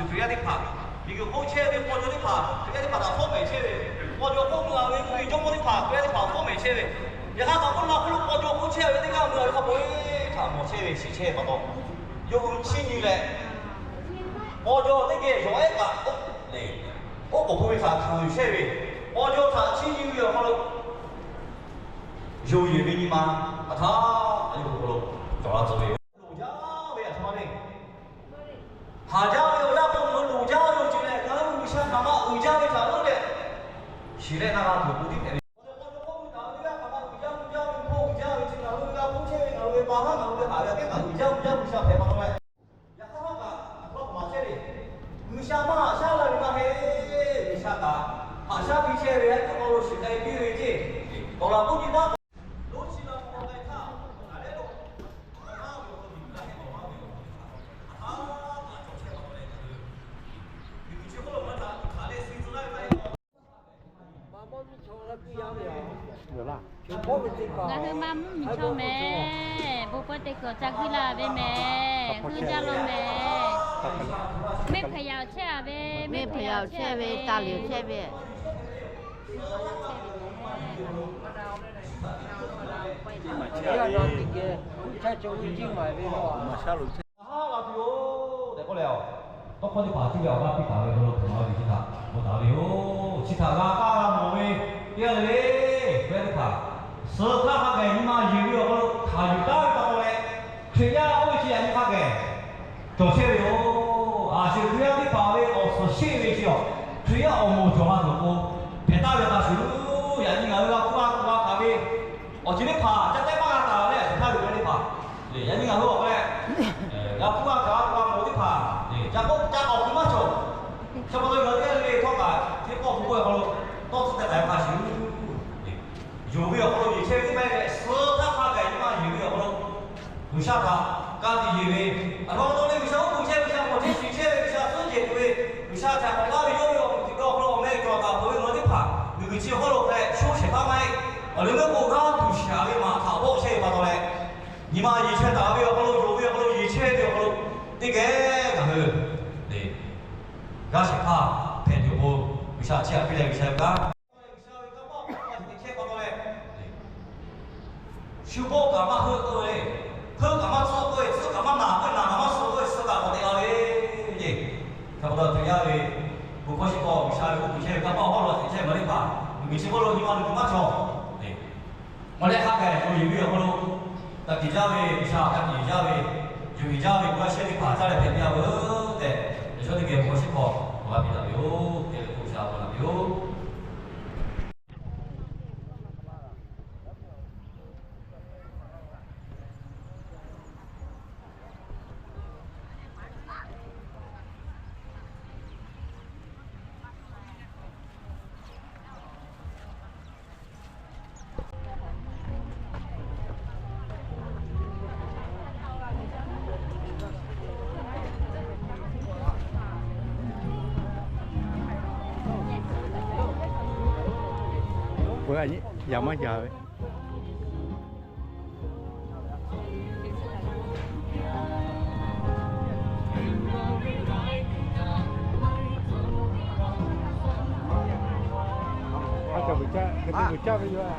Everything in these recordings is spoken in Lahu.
Hkriꞈ yaˇ teˇ hpaˍ, miˬguiˬ hk'oˆ chehˇ ve paw jaw teˇ hpaˍ, Hkriꞈ yaˇ teˇ hpaˍ htaꞈ fawˉ mehˍ chehˇ ve, paw jaw hk'oˆ mui-a ve mvuhˇ miˬ jawˇmawˇ teˇ hpaˍ, Hkriꞈ yaˇ teˇ hpaˍ fawˉ mehˍ chehˇ ve, yaꞈ hk'aˇ kaꞈ k'oˆ la hk'oˆ lo paw jaw hk'oˆ chehˇ ve teˇ g'aˇ mui-a ve hk'a peu-eˬ htaꞈ mawˬ chehˇ ve shiˍ chehˇ ve pa taw, yawˇ hui chiˇ nyi leh, paw jaw teˇ geh yawˬ ehˉ kaꞈ le, oˉ k'oˍ hpu ve htaꞈ hkanˍ yuˬ chehˇ ve, paw jaw htaꞈ chiˇ nyi ve awˬ hk'aw lo, yonˍ yeˬ ve nyi ma hk'aˬ htaˇ a yawˇ hui hk'aw lo cawˬ la tcuh ve yoˬ. Loˍ jaˇ ve a htoꞈ ma le. Haˍ jaˇ ve awˬ yaˇ hk'aw lo loˍ jaˇ ve awˬ ceuˬ lehˬ, ngaˬ hui G'uiˬsha htaꞈ maˇ uiˍ jaˇ ve htaꞈ k'oˆ leh, shiˍ leh na g'a tuˬ k'o tiˉ hpehꞈ ve. Awˬ lawn k'o, k'oˆ ve htaꞈ ve yaˇ hk'aˬ ma uiˍ jaˇ, uiˍ jaˇ ve hpaw uiˍ jaˇ ve chi ngaˬ hui g'a hpuˇ chehˇ ve, ngaˬ hui ve pa haˉ ngaˬ hui ve haˍ ve aꞈ kehˉ kaꞈ uiˍ jaˇ, uiˍ jaˇ G'uiˬsha hpehꞈ pa taw leh, yaꞈ hk'aˇ kaꞈ a hk'aw lo maˍ chehˇ ve, G'uiˬsha maˇ haꞈ shaˉ la ve maˇ heˆ. G'uiˬsha kaꞈ haꞈ shaˉ piˇ chehˇ ve, a hk'aw lo shiˍ k'ai piˇ ve ceˇ. K'awꞈ laˬ k'oˆ nyi naˉ, lonˉ chi la k'awꞈ k'ai htaˇ, a lehˉ lo, a hk'aˇ ve awˬ hk'aw lo miˬguiˬ g'a hehˆ lawˬ laˇ ve yoˬ. A hk'aˇ kaꞈ cawˬ chehˇ pa taw leh ngaˬ hui miˬguiˬ chi hk'oˆ lo maˇ htaꞈ hk'aˬ leh suh tcuh laˇ ve maˇ heˆ. Ngaˬ hui maˇ mvuhˇ miˬ chaw mehˍ, bon pawˇ teˇ kuiˬ ca guiˇ la ve mehˍ, huiˇ jaˇ lo mehˍ. Mehˆ hpehꞈ yaꞈ chehˇ a ve, mehˆ hpehꞈ yaꞈ chehˇ ve, taˇ liꞈ chehˇ ve. Ngaˬ haˉ la tuˬ yoˬ tehꞈ k'oˆ leh, tawˇ hkawˇ teˇ hpaˍ cuˇ ve awˬ g'aˇ piˇ taˍ ve awˬ hk'aw lo hpehꞈ la ve chi htaꞈ mawˬ taˍ ve yoˬ. Chi htaꞈ g'a kaˇ g'a mawˬ ve teˇ g'aˇ le le, hpehꞈ teˇ hpaˍ suh htaˇ hk'a gaˬ nyi ma yeˬ ve awˬ hk'aw lo hkanˍ yuˬ taˉ ve pa taw leh, Hkriꞈ yaˇ oˇ ve chi yaꞈ nyi hk'a gaˬ cawˬ chehˇ ve yoˬ. A shu Hkriꞈ yaˇ teˇ hpaˍ ve awˬ suhˍ sheˆ ve chi awˬ, Hkriꞈ yaˇ awˬ moˍ cawˬ la tuˬ k'o, hpehꞈ taˍ ve hk'a shuˍ, yaꞈ nyi ngaˬ hui g'a hpuˇ g'a hkanˍ ve awˬ ceuˬ teˇ hpaˍ ca teh maˇ g'a taˍ leh, a shu htaˇ ve teˇ hpaˍ le, yaꞈ nyi ngaˬ hui awˬ hk'aw leh g'a hpuˇ g'a hkanˍ g'a hpuˇ g'a mawˬ teˇ hpaˍ le, ca k'oˆ ca k'awꞈ k'oˆ maˇ cawˬ. Chi pa taw ngaˬ hui teˇ g'aˇ le le htawˇ kaꞈ teˇ pawˆ hpu k'oˆ ve awˬ hk'aw lo tawˇ tcuhˉ teh taˍ ve hk'a shuˍ, yonˍ ve awˬ hk'aw lo yeˬ chehˇ ve teˇ hpaˍ leh, suh htaˇ hk'a gaˬ nyi ma yeˬ ve awˬ hk'aw lo G'uiˬsha htaꞈ ka tiꞈ yeˬ ve, a htoꞈ ma pa taw leh G'uiˬsha oˉ k'oˍ chehˇ ve, G'uiˬsha mawˬ chehˇ shiˍ chehˇ ve, G'uiˬsha suhˉ jehˬ tuˬ ve, G'uiˬsha htaꞈ k'awꞈ laˇ ve yawˇ ve awˬ moˍ tiꞈ ve awˬ hk'aw lo awˬ meh cawˬ taˍ peuˬ ve ngaˬ hui teˇ hpaˍ miˬguiˬ chi hk'oˆ lo hk'a leh sho shehˍ hpaˇ maˇ heˆ. Awˬ leh meuˇ k'o g'aˇ tuˬ shaˍ ve maꞈ htaꞈ vawˆ chehˇ ve pa taw leh, nyi ma yeˬ chehˇ taˍ ve awˬ hk'aw lo, yonˍ ve awˬ hk'aw lo yeˬ chehˇ ve awˬ hk'aw lo teˇ geh ngaˬ hui le, g'aˇ shehˍ hpaˇ hpehꞈ tuˬ k'o, G'uiˬsha chi htaꞈ piˇ leh G'uiˬsha ve kanˉ G'uiˬsha ve kanˉ paˆ hk'a teꞈ chehˇ pa taw leh, shu bawˆ kaꞈ maˇ heuˆ k'oˆ ve, heuˆ kaꞈ maˇ tcuhˆ k'oˆ ve, tcuhˆ kaꞈ maˇ naˬ k'oˆ ve, naˬ kaꞈ maˇ suh k'oˆ ve, suh kaꞈ k'awꞈ teꞈ la ve le. Hk'e pa taw Hkriꞈ yaˇ ve bon hkawˇ shiˉ k'awꞈ G'uiˬsha ve oˉ k'oˍ chehˇ ve kanˉ paˆ hawˉ lo teꞈ chehˇ ngaˬ teˇ hpaˍ miˬguiˬ chi hk'oˆ lo nyi ma tuˬ maˇ cawˬ le. Awˬ leh hk'a gaˬ yonˍ yeˬ ve awˬ hk'aw lo, ka tiꞈ jaˇ ve G'uiˬsha, ka tiꞈ jaˇ ve, yonˍ yeˬ jaˇ ve, bon laˇ shehˇ teˇ hpaˍ caˇ leh hpehꞈ piˇ-a veuˬ tehꞈ, yaꞈ shawˉ teˇ geh bon laˇ shehˇ hk'aw awˬ g'a piˇ daꞈ ve yoˬ. Teˇ geh k'oˆ G'uiˬsha bon laˇ ve yoˬ. Peuˬ a nyi, yaꞈ maˇ yaꞈ ve. A ca vuiˬ caˇ, hk'e te vuiˬ caˇ ve yoˬ.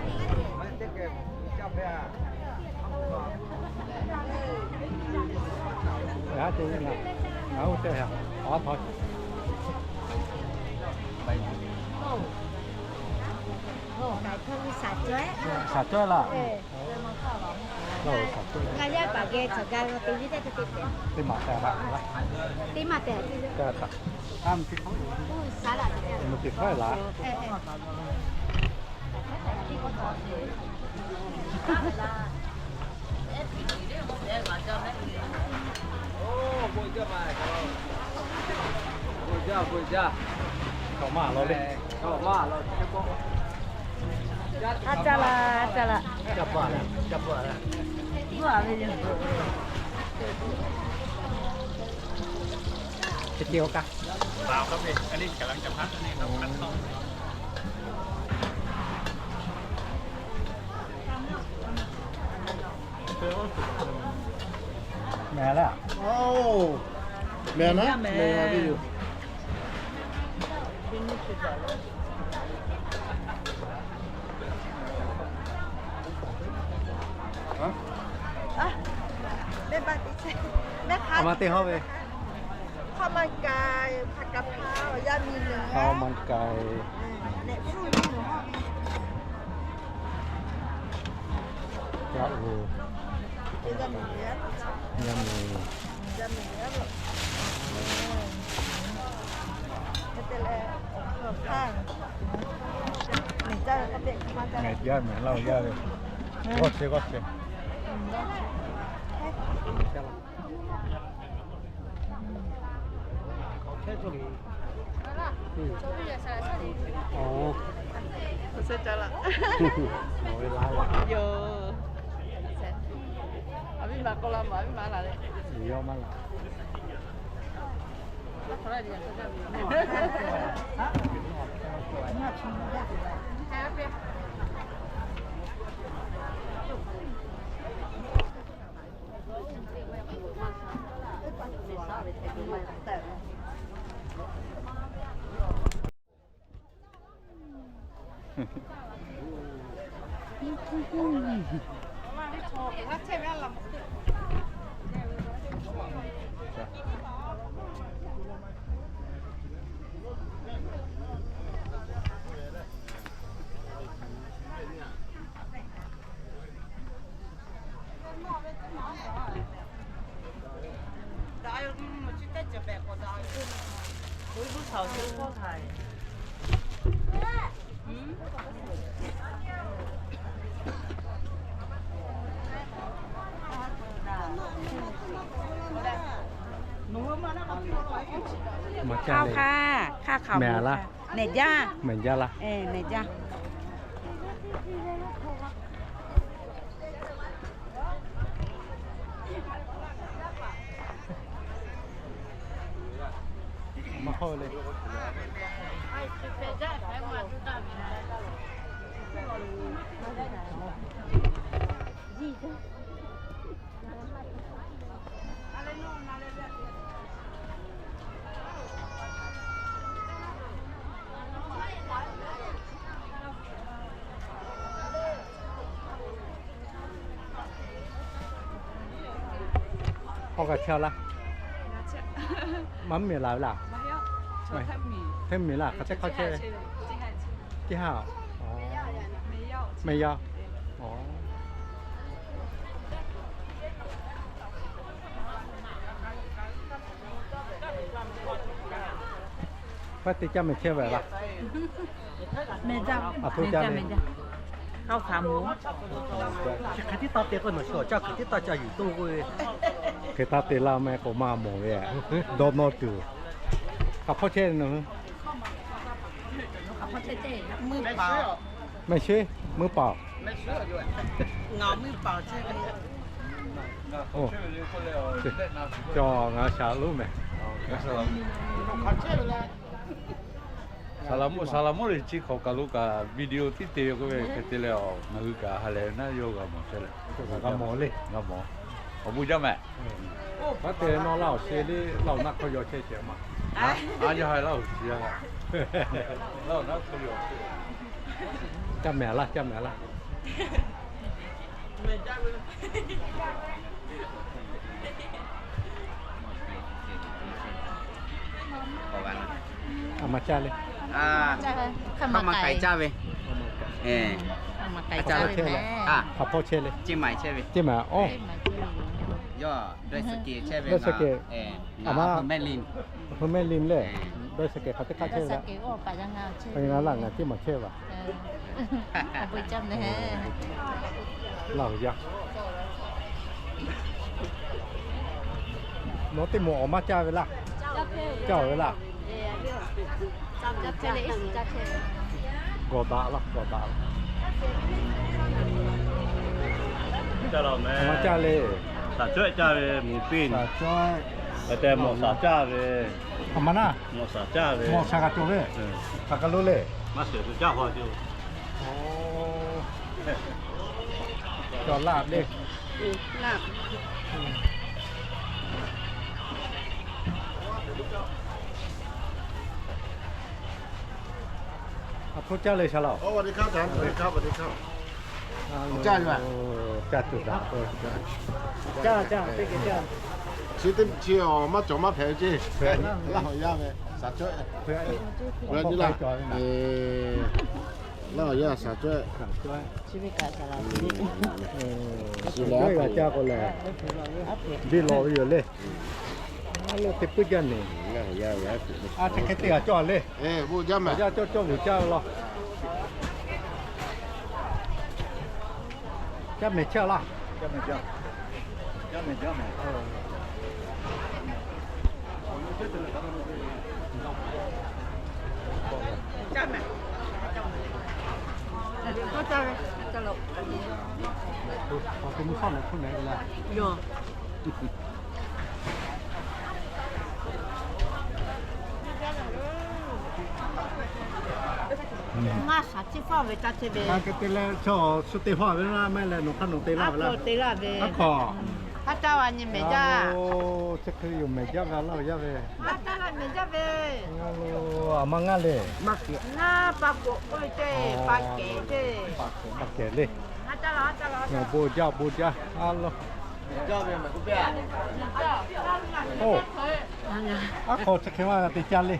Aˬ, ngaˬ hui te, aˬ, htawˇ. Shaˍ cawehˇ laˇ. Ngaˬ yaˇ paˍ geh cawˬ ga ve teˇ viˉ tehꞈ te te tehꞈ. Teˇ maˬ tehꞈ laˇ. Teˇ maˬ tehꞈ. Teˇ hpaˇ laˇ. A ca la, a ca la. Chi ti o ka. Meh laˇ. Meh naˉ, meh la ve yoˬ. Hả? À, bên bạn thì sẽ, bên ข้าวมันไก่ ผัดกะเพรา ยำหมี่เหลือง ข้าวมันไก่ อืม เนี่ย fruit นี่หนูชอบ ยำหมี่เหลือง ยำหมี่เหลือง Ngày chết mà lâu giờ rồi. Gót xe, gót xe. Ồ. Yo. Abih ma k'o la ma, abih ma la le. Yo ma la. Maˇ caˇ le. Hk'aˇ hk'aˇ hk'aˇ hk'aˇ mehˍ laˇ. Mehˍ jaˇ. Mehˍ jaˇ laˇ. Mehˍ jaˇ. Hk'aw kaꞈ chehˇ laˇ. Maˇ mvuhˇ miˬ laˬ ve laˇ. Hteˇ mvuhˇ miˬ laˇ. Hk'aˬ hk'e hk'aw chehˇ ve. Ceˇ ha. Meh yaˇ. Paˇ te caˇ meh chehˇ ve laˇ. Aˬ htoꞈ caˇ ve. Hk'e tiˉ taˇ te k'o, nawˬ shu awˬ caˇ kuiˬ tiˉ taˇ caˇ yuˬ toˇ k'oˆ ve. Hk'e taˇ te laˇ meh k'o maˇ mawˬ ve. Dawˇ nawˇ tuˬ. Hk'aˬ hpawˇ chehˇ ve nawˬ hui? Meh sheˉ, muiˇ paoˬ. Cawˬ ngaˬ shaˍ lonˉ meh. Saˍ laˍ mawˇ, saˍ laˍ mawˇ lehˬ, chi hk'awꞈ kaˬ lo kaꞈ video tiˉ te ve k'oˆ ve hk'e te leh, ngaˬ hui kaꞈ ha lehˬ naˉ yawˇ g'a mawˬ chehˇ leh, g'a mawˬ le, g'a mawˬ. Awˬ bon jaˇ meh. Maˇ te nawˇ Laˇ huˍ sheˍ le, Laˇ huˍ naˆ hk'aw yaw chehˇ shehˍ ma. A, yawˇ ha Laˇ huˍ sheˍ a. Laˇ huˍ naˆ hk'aw yaw. Caˇ meh laˇ, caˇ meh laˇ. A ma caˇ le. Hk'aˬ ma k'ai caˇ ve. Hk'aˬ hpawˇ chehˇ le. Ceˇ ma, oˇ, Dawˇ suh kehˬ. A ma, Mehˆ Lim le. Dawˇ suh kehˬ hk'aˬ teˇ hk'aˇ chehˇ ve. Ngaˬ laˇ ngaˬ ceˇ ma chehˇ ve. Laˇ huˍ yaˇ. Nawˬ teˇ moˍ awˬ maˇ caˇ ve laˇ. Caˇ ve laˇ. Gawˬ daꞈ laˇ, gawˬ daꞈ laˇ. Awˬ maˇ caˇ le. Saˍ cawehˆ caˇ ve miˬ piˇ. Saˍ cawehˆ. Hk'e te mawˬ saˍ caˇ ve. A ma naˉ. Mawˬ saˍ caˇ ve. Mawˬ saˍ g'a cawˬ ve. Hk'aˬ kaˬ lo le. Maˇ shehˍ caˇ hk'aw ce. Cawˬ laˇ le. Hpu caˇ le shaˍ laꞈ. Caˇ tuˬ daꞈ k'o, caˇ caˇ, chi teˇ chi awˬ maˇ cawˬ maˇ hpehꞈ ve ceˇ. Laˇ awˬ yaˇ ve shaˍ cawehˇ, laˇ awˬ yaˇ shaˍ cawehˇ, shiˍ lawˬ g'a caˇ k'o lehˬ, biˇ lawˬ ve yoˬ le. Teˇ puiˉ jaˇ neˬ. Chi hk'e te g'a cawˇ le. Yaˇ cawˇ cawˇ vuˬ caˇ ve law. Caˇ mehˍ chehˇ laˇ. Ngaˇ shaˍ tiˇ faˇ ve taˇ te ve. Hk'aˬ hk'e te leh chaw shu te faˇ ve laˇ mehˍ leh nawˬ hk'aˇ nawˬ te laˇ ve laˇ. Aˉ hk'aw, aˉ hk'aw, haˉ taˇ g'a nyi mehˍ jaˇ. Chi hk'e yoˬ mehˍ jaˇ ve laˇ awˬ yaˇ ve. Haˉ taˇ g'a mehˍ jaˇ ve. Aˬ ma ngaˇ le. Ngaˇ pa k'oˍ k'oˆ ve ceˇ, pa kehˬ ceˇ. Pa kehˬ le. Awˬ bon jaˇ, awˬ bon jaˇ. Aˉ lo. Oˇ, aˉ hk'aw chi hk'e maˇ g'a te caˇ le.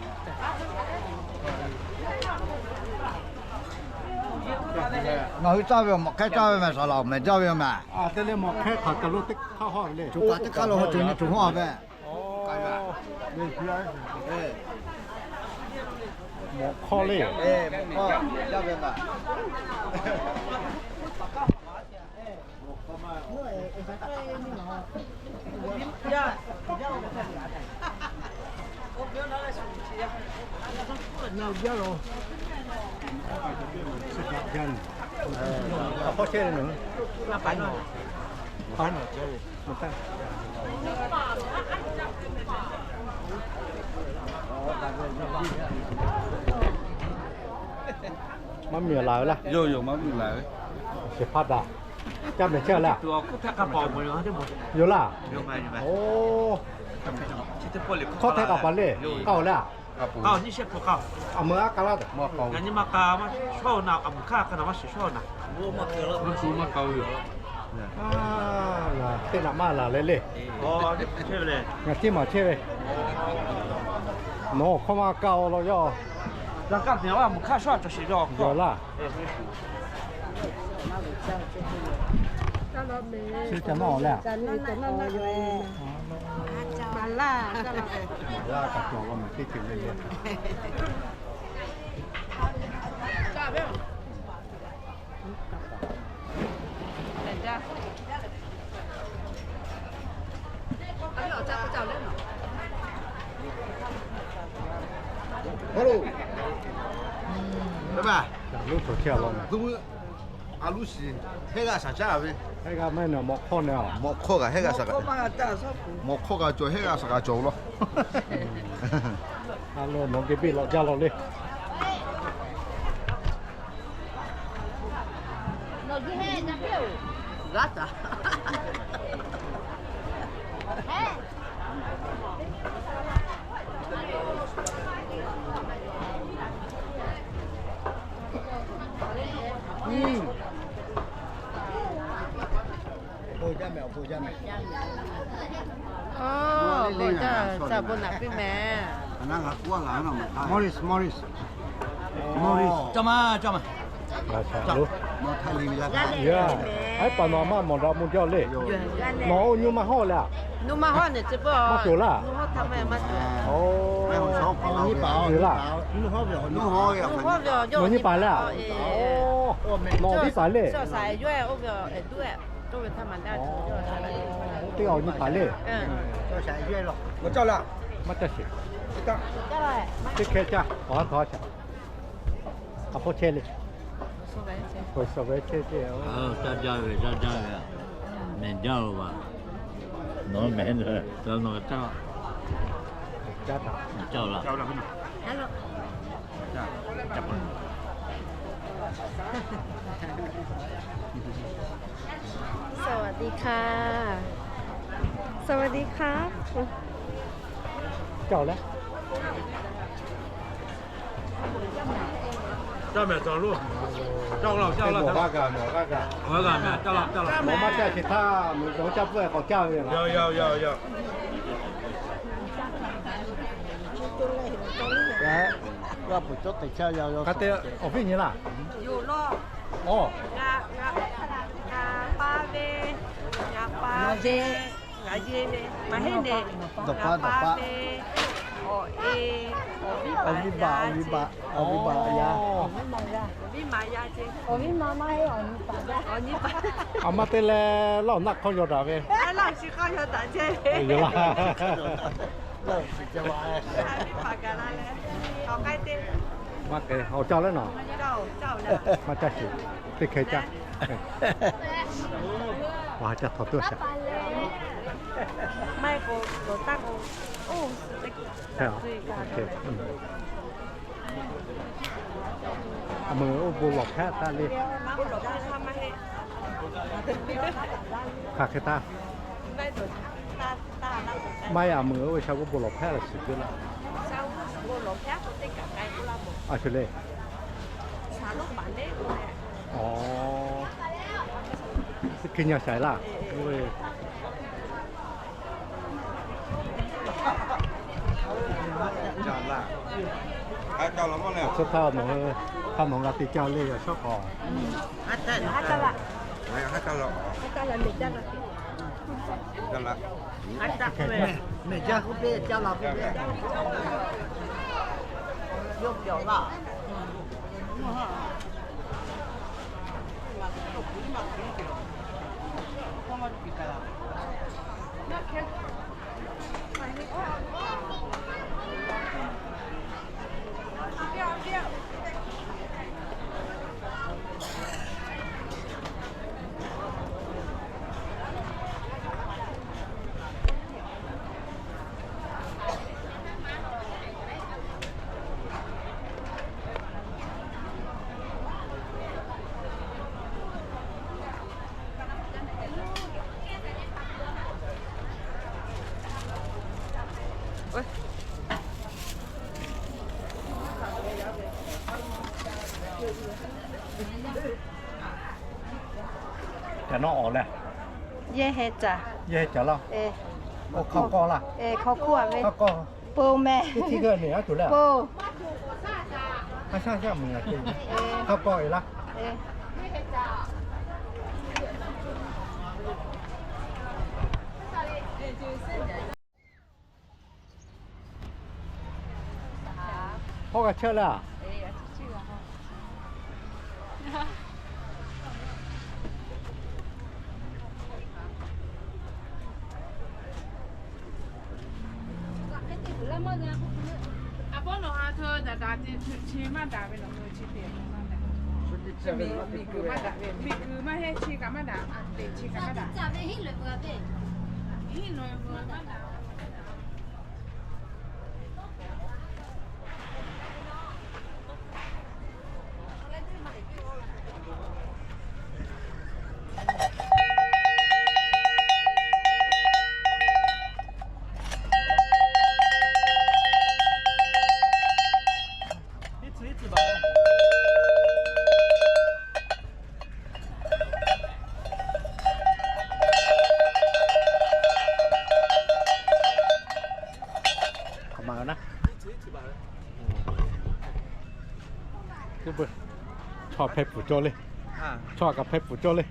Ngaˬ hui caˇ ve awˬ mawꞈ hk'ehˇ caˇ ve mehˍ, saˍ laꞈ awˬ mehˍ jaˇ ve yoˬ mehˍ. Te leh mawꞈ hk'ehˇ hk'aˬ kaˬ lo teˇ hk'aˇ hawˇ ve le. Coˬ kaꞈ teˇ hk'aˇ lo hawˇ ceuˬ nyi coˬ hawˇ ve. Mawꞈ hk'awˇ le. Maˇ miˬ laˬ ve laˇ. Yoˬ yoˬ, maˇ miˬ laˬ ve. Shehˍ hpaˇ daꞈ. Caˇ mehˍ chehˇ laˇ. Yoˬ laˇ. Oˇ, hkawˇ hteˇ k'aꞈ paˍ le. K'aˇ oˬ le. Aˬ meuꞈ aˉ ka laˇ. Teˇ naꞈ maˇ laˬ leh le. Ngaˬ teˇ maˬ chehˇ ve. Nawˬ hkawˇ maˇ kaˇ-o law yaˇ. Yoˬ laˇ. Chi ca naˇ-oˬ leh, maˍ laˇ kaꞈ cawˬ law mehˍ teˇ ceuˬ le le. Hello. Baˬ baˬ. Aˬ luˉ shiˍ, hehˆ g'aˇ shaˍ caˉ ve. Hehˆ g'aˇ maˇ heˆ, mawꞈ hk'awˇ kaꞈ hehˆ g'aˇ shaˍ kaꞈ, mawꞈ hk'awˇ kaꞈ cawˬ, hehˆ g'aˇ shaˍ kaꞈ cawˬ law. Aˬ lo nawˬ geh biˇ lawꞈ jaˇ law le. Oˇ, bon jaˇ, tcuh bon naꞈ piˇ mehˍ. Maurice, Maurice. Maurice. Cawˇ ma, cawˇ ma. Aˉ paˍ nawˬ maˇ mawˬ daꞈ mvuh jaˇ le. Nawˬ oˇ nyi ma hawˇ le. Nyi ma hawˇ nehˬ tcuh bon maˇ cawˬ laˇ. Nawˬ nyi paˍ le. Nawˬ nyi paˍ le. Nawˬ nyi paˍ le. Teˇ g'aˇ awˬ nyi paˍ le. Maˇ caˇ sheˍ. Teˇ hkeh caˇ, awˬ ha htaꞈ shaˍ. Aˬ hpawˇ chehˇ le. Caˇ jaˇ ve, caˇ jaˇ ve, mehˍ jaˇ-oˬ vaˬ. Nawˬ mehˍ, nawˬ caˇ, caˇ laˇ. สวัสดีค่ะ สวัสดีครับ Caˇ-oˬ leh. Caˇ mehˍ tawˍ lo. Caˇ la, caˇ la, caˇ la. Awˬ g'aˇ mehˍ, caˇ la, caˇ la. Maˇ caˇ sheˍ htaˇ, meuꞈ dawˬ caˇ pfuhˇ k'awꞈ caˇ ve. Yawˇ, yawˇ, yawˇ, yawˇ. Hk'a te awˬ viˉ nyi laˇ. Yoˬ law. Oˇ, ngaˬ, ngaˬ, ngaˬ pa ve, ngaˬ pa ve, ngaˬ yehˬ ve, maˇ heˆ nehˬ. Ngaˬ pa ve awˬ e, awˬ viˉ baˬ, awˬ viˉ baˬ, awˬ viˉ baˬ yaˇ. Awˬ viˉ maˬ yaˇ ceˇ. Awˬ viˉ maˬ maˇ heˆ, awˬ nyi paˍ yaˇ. Awˬ nyi paˍ. A ma te leh, Laˇ huˍ naˆ hk'aw yaw daꞈ ve. Laˇ huˍ chi hk'aw yaw daꞈ ceˇ ve. Yoˬ laˇ. Maˇ k'ai, awˬ caˇ leh nawˬ. Maˇ caˇ sheˍ. Teˇ hkeh caˇ. Wa caˇ htaw tuˬ shaˍ. A meuꞈ oˇ bon lawˬ hpehˇ taˇ le. Hk'aˬ hk'e taˇ. Maˇ heˆ, a meuꞈ oˇ ve sha k'o bon lawˬ hpehˇ laˇ shiˍ g'uiˇ laˇ. A shu le. Aˬ, teˇ hkui nyi shaˍ laˇ. Tcuh htaˇ nawˬ, hk'a nawˬ g'a te caˇ le, yaꞈ shawˉ k'awꞈ. Caꞈ nawˉ awˬ leh, yehˇ heh caꞈ, yehˇ heh caꞈ laˇ. Oˇ hk'aw kawˆ laˇ. Hk'aw kawˆ ve, hk'aw kawˆ. Pon meh. Teˇ htiˇ g'aˇ neˬ aˉ tuˬ leh, a shaˉ shaˉ meuꞈ a te, hk'aw kawˆ e laˇ. Hawˉ g'a chehˇ laˇ. A pawˆ nawˬ ha hteu daꞈ daꞈ te chi maˇ daꞈ ve, nawˬ hui chi te maˇ daꞈ. Miˬguiˬ maˇ heˆ, chi kaꞈ maˇ daꞈ, teꞈ chi kaꞈ maˇ daꞈ. Hiˉ nawˬ ve maˇ daꞈ. K'aˬ ma naˉ. Chaw hpehˇ pfuhˍ cawˇ le. Chaw kaꞈ hpehˇ pfuhˍ cawˇ le.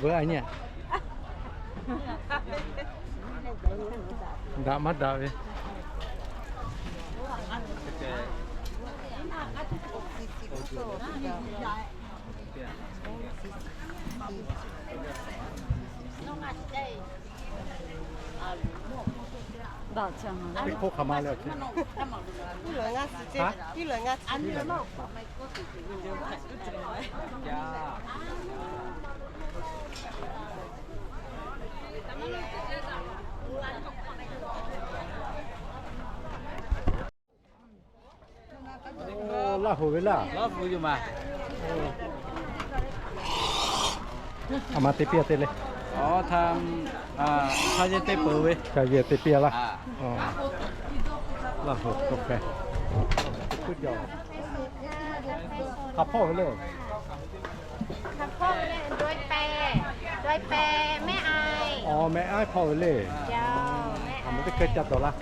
Veuˬ a nyi a. Daꞈ maˇ daꞈ ve. Teˇ hk'oˆ hk'aˬ ma le awˬ chi. Iˉ lawˬ ngaˇ chi ce, iˉ lawˬ ngaˇ chi. Laˇ hoꞈ ve laˇ. Aˬ ma te piˇ a te le. Hk'a yehˬ te peuˬ ve, hk'a yehˬ te piˇ a laˇ. Laˇ hoꞈ k'oˆ hk'e. Hk'a hpawˇ ve le. Aˬ, mehˆ aiˉ hpawˇ ve le. Aˬ, mehˆ teˇ hk'e ca dawˬ laˇ.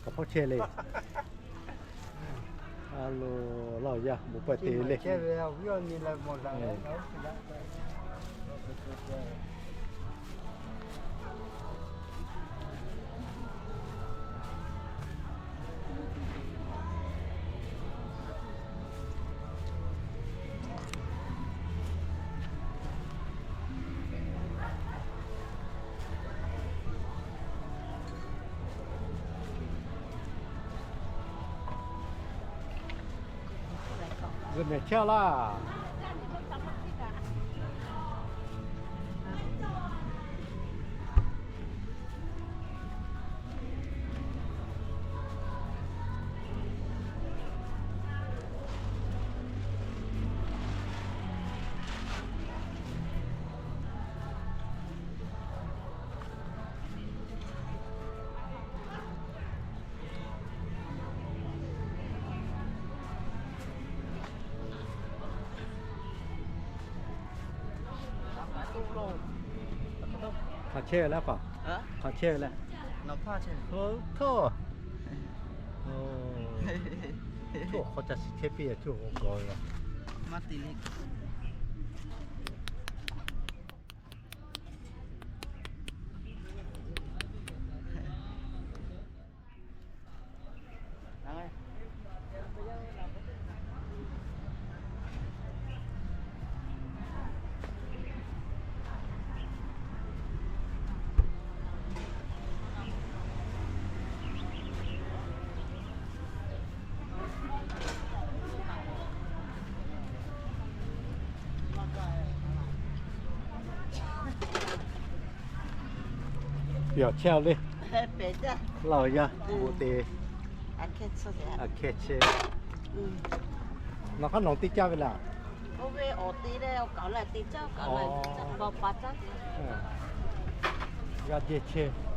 Kaꞈ hpawˇ chehˇ le. A lo, laˇ awˬ yaˇ bon pawehˇ te le. Zuhꞈ mehˍ chehˇ laˇ. Hk'aˬ chehˇ ve le k'o, hk'aˬ chehˇ ve le. Htawˇ, htawˇ hk'aw ca shiˍ chehˇ piˇ a cuˇ k'o gawˬ ve. Pehˬ chehˇ le. Laˇ awˬ yaˇ bon te. Aˬ hkeh chehˇ. Nawˬ hk'aˇ nawˬ te caˇ ve laˇ. G'a jehˇ chehˇ.